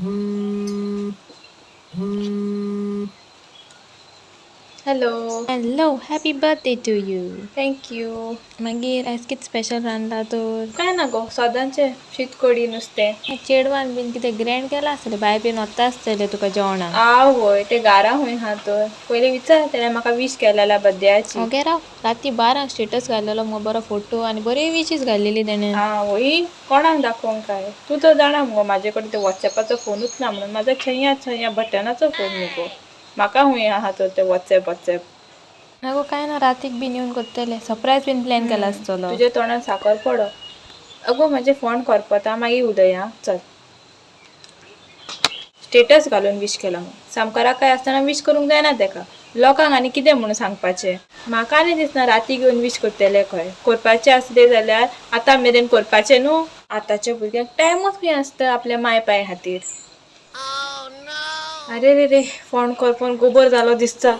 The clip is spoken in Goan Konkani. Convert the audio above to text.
Hello. Hello, happy birthday to you. Thank you. मागीर आयज कितें स्पेशल रांदला तर? काय ना गो, सदांचें शीत कडी नुस्तें. चेडवान बीन कितें ग्रँड केलां आसतलें, भायर बीन वता आसतलें तुका जेवणाक. आवय, ते घरा खंय आहा तर? पयलीं विचार तेणें म्हाका वीश केलेल्या बड्डेयाची. ओगे राव, राती 12 स्टेटस घातलेलो मुगो, बरो फोटो आनी बरी विशीस घातलेली तेणें. आवय, कोणाक दाखोवंक काय? तूं तर जाणा मुगो म्हाजे कडेन ते वॉट्सॅपाचो फोनूच ना म्हणून. म्हाजो छैया छैया बटनाचो फोन मुगो, म्हाका खंय आहा तर ते वॉट्सॅप वॉट्सॅप. ना गो, काय ना, रातीक बीन येवन करतले सरप्रायज बीन प्लॅन केला आसतलो. तुज्या तोंडान साकर पडो. अगो म्हाजें फोन करपता, मागीर उलया. चल, स्टेटस घालून वीश केला म्हूण सामकाराक काय आसतना वीश करूंक जायना तेका. लोकांक आनी कितें म्हणून सांगपाचें? म्हाका आनी दिसना राती घेवन वीश करतले खंय. करपाचें आसलें जाल्यार आतां मेरेन करपाचें न्हू. आतांच्या भुरग्यांक टायमूच खंय आसता आपल्या माय पाय खातीर. अरे रे रे, फोन करपून गोबर जालो दिसता.